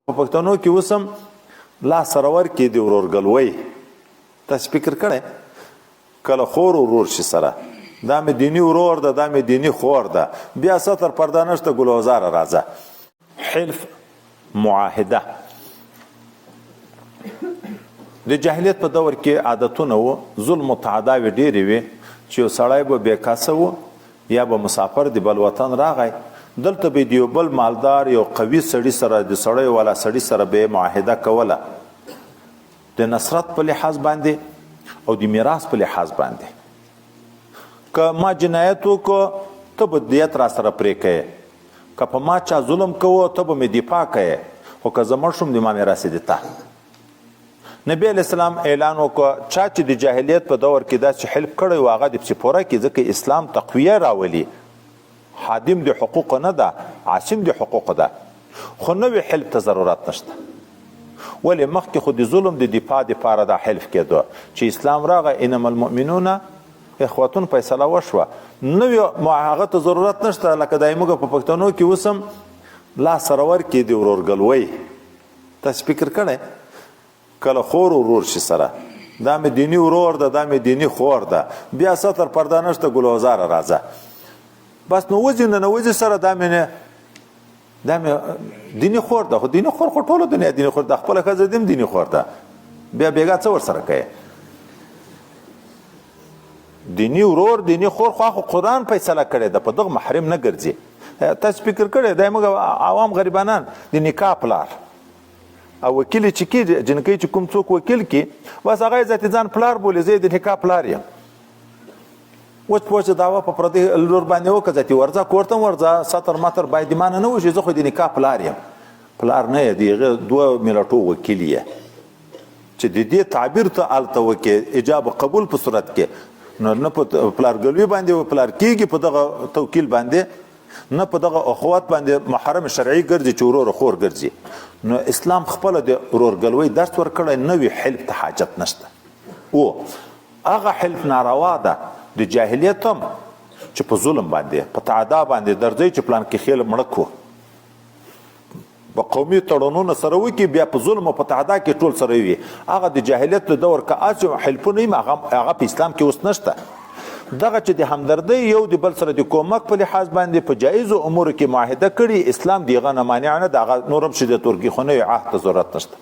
په پښتنو کې اوس هم لاس سره ورکې دي ورورګلوۍ. تاسو فکر کړی کله خور ورور شي سره، دا مې دیني ورور ده، دا مې دیني خور ده، بیا ستر پرده نشته، ګلوزاره راځه. حلف معاهده د جاهلیت په دور کې عادتونه وو، ظلم او تعداوې ډېرې وې، چې یو سړی به بې کسه و یا به مسافر د بل وطن راغی، دلته به د یو بل مالدار یو قوي سړي سره، د سړیو والا سړي سره به یې معاهده کوله، د نصرت په لحاظ باندې او د میراث په لحاظ باندې. که ما جنایت وکړ ته به دیت را سره پرې کوې، که په ما چا ظلم کوو ته به مې دفاع کوې، خو که زه مړ شوم د ما میراث دې تا. نبی علیه السلام اعلان وکړ، چا چې د جاهلیت په دور کې داسې حلف کړی و هغه دې پسې پوره کړي، ځکه اسلام تقویه راولي، حادم د حقوقو نه ده، عاصم د حقوقو ده، خو نوي حلف ته ضرورت نشته. ولې مخکې خو د ظلم د دفاع دپاره دا حلف کېدو، چې اسلام راغی انما المؤمنون اخوتون فیصله وشوه، نوي هغه ته ضرورت نشته. لکه دا موږ په پښتنو کې اوس هم لاس سره ورکې دي ورورګلوۍ. تاسو فکر کړی کله خور ورور شي سره، دا مې دیني ورور ده، دا مې دیني خور ده، بیا ستر پرده نشته، ګلوزاره راځه. بس نو وځي ننوځي سره، دا مې نه دا مې دیني خور ده، خو دیني خور خو ټوله دنیا دیني خور ده، خپله ښځه دې هم دیني خور ده، بیا بېګا څه ورسره کوې؟ دیني ورور دیني خور خو قرآن فیصله کړې ده، په دغه محرم نه ګرځي. تاسو فکر کړی دا موږ عوام غریبانان د نکاح پلار او وکیل چې کیږي، جنکۍ چې کوم څوک وکیل کی، بس هغه یې ذاتي ځان پلار بولي، زه یې د نکاح پلار یم. اوس پوه چې دعوه په پردي لور باندې وکړه، ذاتي ورځه کور ته ورځه، ستر متر باید مانه نه وشي، زه خو د نکاح پلار یم. پلار نه یې، د هغې دوه ملټو وکیل یې، چې د دې تعبیر ته هلته وکړې ایجاب قبول په صورت کې، نو نه په پلارګلوي باندې پلار کېږي په دغه توکیل باندې، نه په دغه اخوت باندې محرم شرعي ګرځي چې ورور خور ګرځي. نو اسلام خپله د ورورګلوۍ درس ورکړی، نوي حلف ته حاجت نشته. او هغه حلف ناروا ده د جاهلیت هم چې په ظلم باندې په تعدا باندې درځي چې پلان کې خیل مړه کو، په قومي تړونونه سره وکړي، بیا په ظلم او په تعدا کې ټول سره وي. هغه د جاهلیت د دور که هسې حلفونه هم هغه په اسلام کې اوس نشته. دغه چې د همدردۍ یو د بل سره د کومک په لحاظ باندې په جایزو امورو کې معاهده کړي، اسلام د هغه نه مانع نه ده، هغه نور هم شدت ورکړي، خو نوي عهد ته ضرورت نشته.